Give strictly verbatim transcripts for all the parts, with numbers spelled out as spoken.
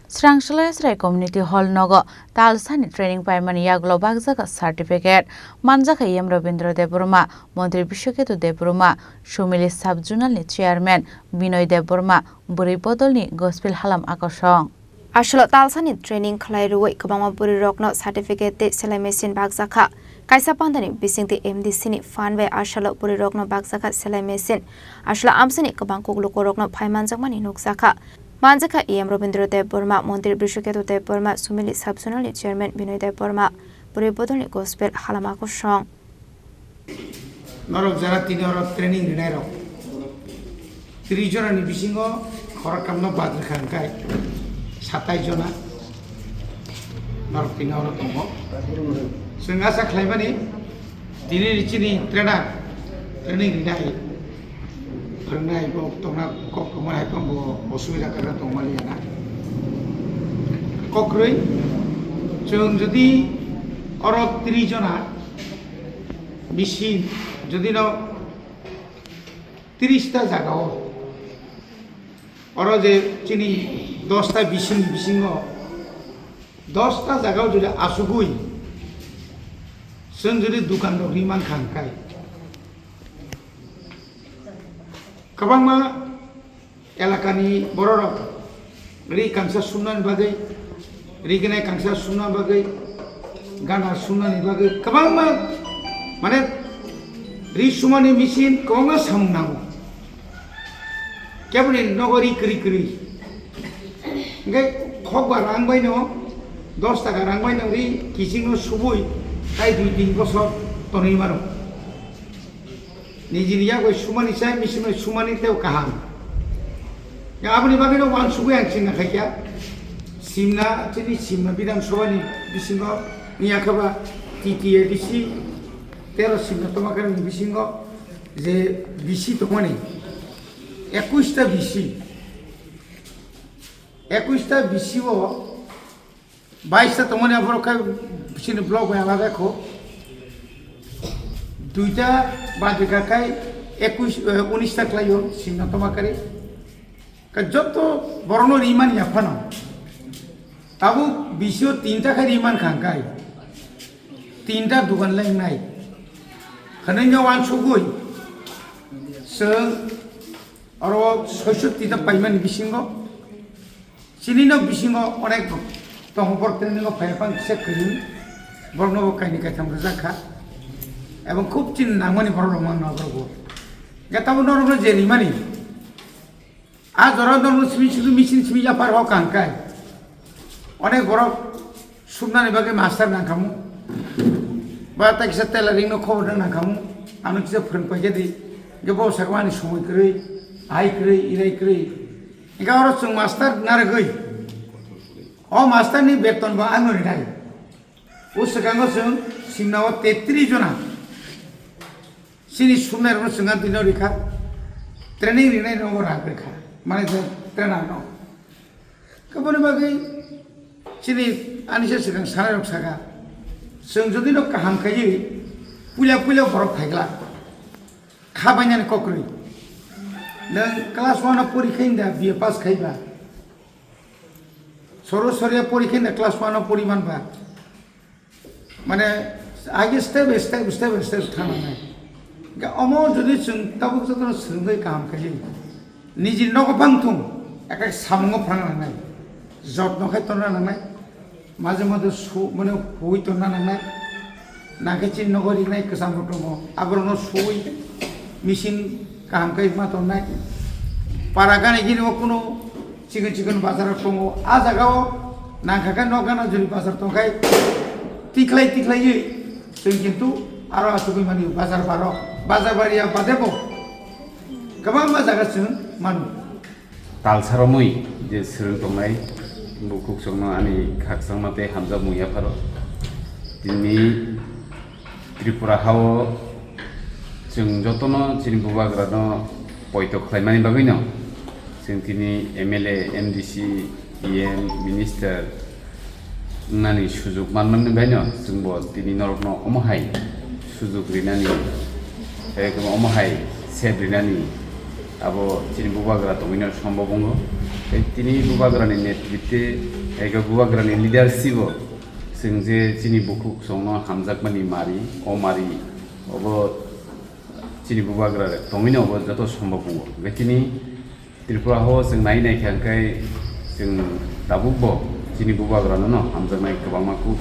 Srangsalai Srai Community Hall nogo talsani training paimani yagulo bakjak certificate manjakha E M Rabindra Debbarma, Montri Biswaketu Debbarma, Sumili Sub Zonal ni Chairman Binoy Debbarma, Bwrwi Bodolni Gospel Halam Akosong. Aswlo talsani training khlai rwui kwbangma bwrwirokno certificate tei selai machine bakjakha. Kaisa pandani bisingtwi M D C ni phan bai aswlo bwrwirokno bakjakha selai machine. Aswlo amchaini kwbang kuk lukurokno phai manjakmani nukjakha. Manjakha E M Rabindra Debbarma, Montri Biswaketu Debbarma, Sumili Sub Zonal ni Chairman Binoy Debbarma, Bwrwi Bodolni Gospel Halam Akosong. Norok jara tini oro training rinai rok, tris jona ni bisingo khoroktham no bad rwkha hwnkhe satais jona norok tini oro tongo. Chwng asa khlaimani tini ni chini trainer training rinai phwrwngnai bo tongna kok tongma hai tong bo osubida khe tongmani ya na. Kokrwi chwng jodi oro tris jona bisin jodi no tris ta jaga o, oro je chini dos ta bisin bisingo dos ta jaga o jodi asugwi chwng jodi dukan rok ri mankha hwnkhe kwbangma elakani bororok ri kangsa sumnani bagwi, ri gwnai kangsa sumna bagwi, gana sumnani bagwi kwbangma, mane, ri sumani machine kwbangma samung nango. Keboni nogo ri kwrwi kwrwi. Hwnkhe khokba rang baino, dos taka rang baino ri kichingno subui tai dui tin bosor tonwi mano. Nijini yak bai sumani chai, machine bai sumani tei kaham. Ya, aboni bagwi no wansugwi ang chingna khaikya. Simna, chini Simna Bidhan Sabha ni bisingo, ni yakhaba T T A D C, tero Simna Tomakar ni bisingo je B C tongmani, ekush ta B C, ekush ta B C o bais ta tongmani aborok khai chini block bai alada kho. Duita badrika khai ekush, eh, unis ta khlaio Simna Tomakari. Ka joto borokno rimani aphano. Tabuk B C o tinta khai riman khangkai. Tinta dugan lengnai. Khanai no wansugui. Chwng oro soiso tinta paimani bisingo. Chini no bisingo onek tongo, borok training o phai phang kisa kwrwng, borok no bo kaini kaitham rwjak kha, ebong khub chini nangmani borok rok mang no borok bo. Ga tamo norok no je rimani, a jora norok no simi simi machine simi yaphar ho kang kai, onek borok sumnani bagwi master nang khamu, ba ta kisa tailoring no khobor nang khamu, ano kisa phwrwng paikha di, ge bo sakmani somoi kwrwi, hai kwrwi, irai kwrwi. Hingke oro chwng master narwgwi, o master ni beton bo ano rinai. O swkango chwng simna o tetris jona chini sumnai rokno chwng ang tino rikha, training rinai rokno rang rikha, mane je trainer no. Kaboni bagwi chini ani se swkang sanai rok saka, chwng jodi no kaham khaiwi puila puila borok phaikla. Kha bainani kokrwi. Nwng class one o pori khe da B A pass khai ba. Soro soriya pori khe da class one o pori man ba. Mane age step by step, step by step thang nai. Ga omo jodi chwng tabuk jotono swrwngwi kaham khai. Niji nogo bang thung, eka samungo phrang nai. Jotno khai torna nai. Maje maje su, mane hui torna nangnai. Nangkhe chini nogo rinai kwcham rok tongo. Aborokno sui machine kaham khe ma tongnai. Para gana gini o kuno chikon chikon bazar rok tongo. A jaga o nangkha khe nok gana jori bazar tongkhai tikhlai tikhlaiwi chwng kintu aro achugwi mani bazar baro. Bazar bariya bade bo kwbangma jaga chwng manu. Talsa romwi je swrwng tongnai bukhuk chwngno ani khakchangma tei hamjakmung yapharo. Tini Tripura hao chwng jotono chini bubagrano poito khlaimani bagwino chwng tini M L A, M D C, E M, minister, wngnani sujuk manmani baino chwngbo tini norokno omo hai sujuk rinani, hai omo hai sep rinani Abo chini bubagra tongwino sombo bungo. Tei tini bubagrani netritwe, ego bubagrani leadership-o chwng je chini bukhuk songno hamjakmani mari, o mari, obo chini bubagra tongwino obo joto sombo bungo. Hwnkhe tini Tripura ho chwng nai nai kha hwnkhe chwng tabukbo chini bubagrano no hamjaknai kwbangma kuk.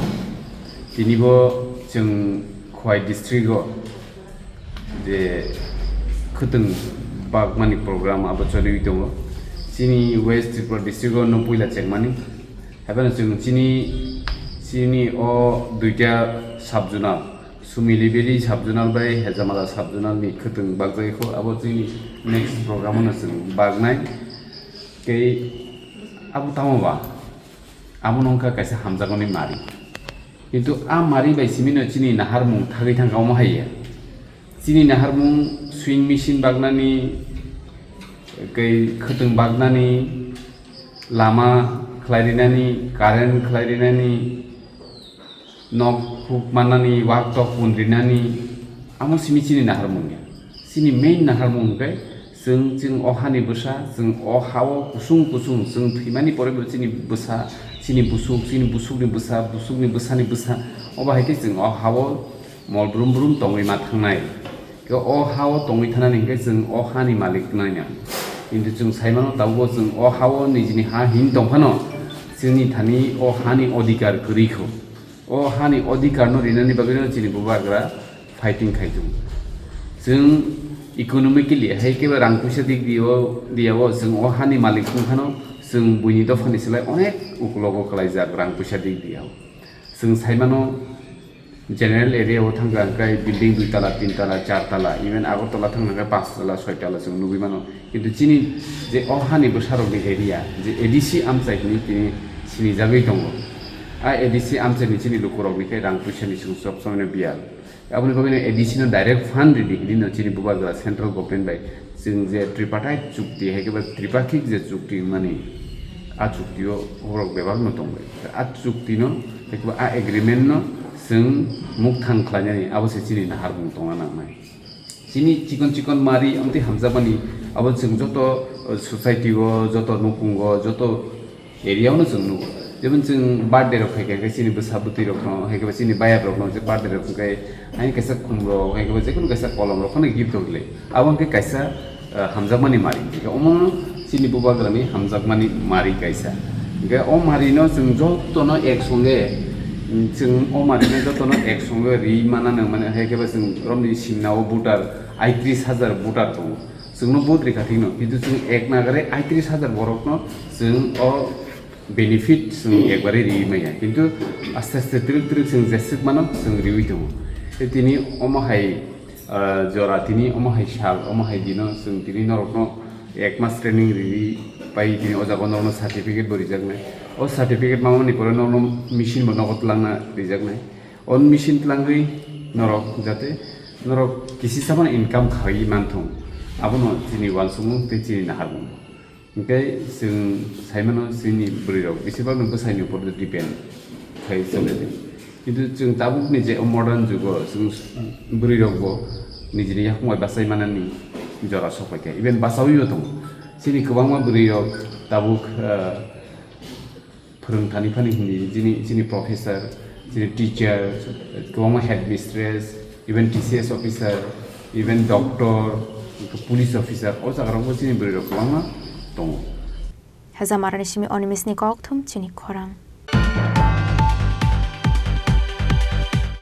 Tinibo chwng Khowai district-o je khwtwng bakmani program abo choliwi tongo. Chini West Tripura district-o no puila chengmani. Haibano chwng chini, chini o duita sub-zonal, Sumili Valley sub-zonal bai Hejamala sub-zonal ni khwtwng bakjagwi kho, abo chini next program-o no chwng baknai. Tei abo tamo ba? Amo no wngkha kaisa hamjakmani mari. Kintu a mari bai simino chini naharmung thagwi thangkha omo hai ya. Chini naharmung sewing machine baknani, tei khwtwng baknani, lama khlai rinani, current khlai rinani, nok huk mannani, wak tok pun rinani, amo simi chini naharmung ya. Chini main naharmung hwnkhe chwng, chwng o hani bwsa, chwng o ha-o kusung kusung, chwng thwimani porebo chini bwsa, chini busuk, chini busukni bwsa, busukni bwsani bwsa, obo hai khe chwng o ha-o mol brum brum tongwi ma thangnai. Khe o ha-o tongwi thanani hwnkhe chwng o hani malik wngnai na. Kintu chwng sai mano, tabukbo chwng o ha-o nijini ha hini tong phano, chwngni thani o hani odhikar kwrwi kho. O hani odhikar no rinani bagwi no chini bubagra fighting khai tongo. Chwng economically hai khe rang puisa dik dio, diya-o chwng o hani malik wng phano chwng buini dophani slai onek ukulogo kwlaijak rang puisa dik diya-o. Chwng sai mano, general area o thangkha hwnkhe building dui tala, tin tala, char tala, even Agartala thangkha hwnkhe panch tala, soi tala chwng nugwi mano. Kintu chini je o hani bwsarokni area, je A D C amchai hinwi tini sinijagwi tongo. A A D C amchaini chini lukurokni khe rang puisani chwng sob somoino biyal. Aboni bagwino A D C no direct fund ridi hinwi no chini bubagra central government bai chwng je tripartite chukti, hai khe ba tripakhik je chukti wngmani, a chukti o borok bebak no tongbai. A chukti no, hai khe ba a agreement no chwng mukthang khlainani abo se chini naharmung tongna nangnai. Chini chikon chikon mari amtwi hamjakmani abo chwng joto, uh, society o, joto nukhung o, joto area o no chwng nugo. Jemon chwng birthday rok khaikha khe chini bwsa bwtwi rokno, hai khe ba chini bayap rokno je birthday rok hwnkhe, ani kaisa khum rok, hai khe ba jekunu kaisa kolom rok phano gift rok le. Abo hwnkhe kaisa, ah, hamjakmani mari. Hwnkhe omo chini bubagrani hamjakmani mari kaisa. Hwnkhe o mari no chwng jotono ek songe, chwng o mari no jotono ek songe ri mana nang mani, hai khe ba chwng romni simna o voter, aitris hajar voter tongo. Chwngno vote rikha thikno, kintu chwng ek nagare aitris hajar borokno chwng o benefit chwng ekbare riwi maya, kintu aste aste twrwk twrwk chwng jeswk mano chwng riwi tongo. Tei tini omo hai, ah, jora tini omo hai sal, omo hai dino chwng tini norokno ek mas training riwi pai tini o jaga norokno certificate bo rijaknai. O certificate mamani pore norokno machine bo nogo twlangna rijaknai. O machine twlangwi norok jate norok kisi samano income khawi manthung, abono chini uansukmung tei chini naharmung. Hwnkhe chwng saimano chini bwrwirok besibakno bwsaini upor depend khai chole de. Kintu chwng tabukni je o modern jugo chwng bwrwirokbo nijini yakung bai bachai manani jora sokpaikha, even bachaui bo tongo. Chini kwbangma bwrwirok tabuk, ah, phwrwng thani phani hwnwi chini, chini professor, chini teacher, kwbangma headmistress, even T C S officer, even doctor, police officer, o jagarokbo chini bwrwirok kwbangma tongo. Hejamarani simi Animishni kokthum chini khorang.